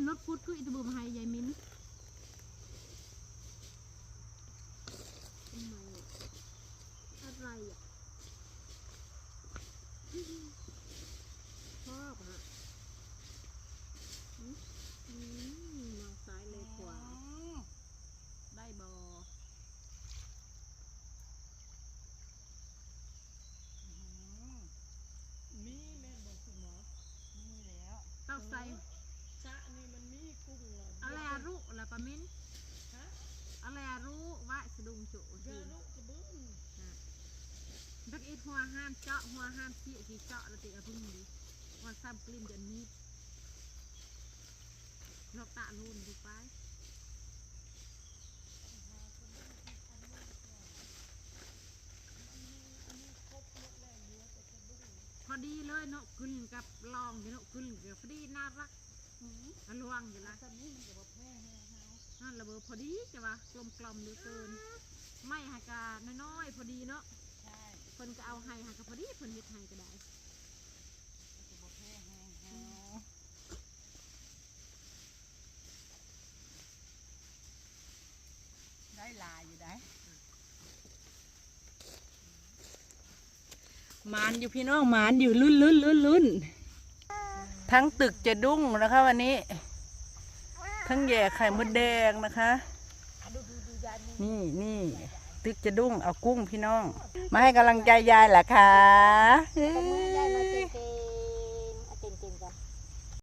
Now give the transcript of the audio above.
ລົດຂຸດຄືອີຕະບຶມໃຫ້ຍາຍມິນ. ອາໄລອະ ຊອບຫະ. ອືມ ອືມ ມອງຊ້າຍແລຂວາ ອືມ ໄດ້ບໍ່? ອືມ ມີແມ່ນບໍ່ຄຸນໝໍ? ມີແລ້ວ ເຕົ້າໃສ່ ເອີ ສະນີ້ມັນມີກຸ້ງລະ ອາແລລຸລະປາມິນ ຮະ ອາແລລຸວາຍສະດຸງໂຈ ກະລຸກະບຶງ ຮະ ບັກອິດຫົວຫ້າມເຈາະ ຫົວຫ້າມເຈາະ ທີ່ເຈາະລະຕິອະບຶງດີ ວ່າຊ້ຳກະລິ້ນຈະໜີບ ລອກຕະລູນດູໄປ. ພໍດີເລີຍເນາະ ກຶນກັບລອງເນາະ ກຶນກັບພໍດີ ໜ້າຮັກ ອືມ ອະລວງຢູ່ລະ ອັນນີ້ມັນກະບໍ່ແພ້ແຮງເຮົາ ນັ້ນລະເບີ ພໍດີ ຈະວ່າກົມກ່ອມເຫຼືອເກີນ ໄມ້ຫັ້ນກະນ້ອຍໆ ພໍດີເນາະ ໃຊ່ ເພິ່ນກະເອົາໃຫ້ຫັ້ນກະພໍດີ ເພິ່ນເຮັດໃຫ້ກະໄດ້ ມັນກະບໍ່ແພ້ແຮງເຮົາ ອືມ. ໄດ້ຫຼາຍຢູ່ໃດ໋ ໝານຢູ່ພີ່ນ້ອງ ໝານຢູ່ ລຸ້ນໆໆໆ ທັງຕຶກຈະດຸ້ງນະຄະ ວັນນີ້ ທັງແຢກໄຂ່ມົດແດງນະຄະ ນີ້ໆ ຕຶກຈະດຸ້ງ ເອົາກຸ້ງພີ່ນ້ອງ ມາໃຫ້ກຳລັງໃຈຍາຍລະຄະ ເອີ.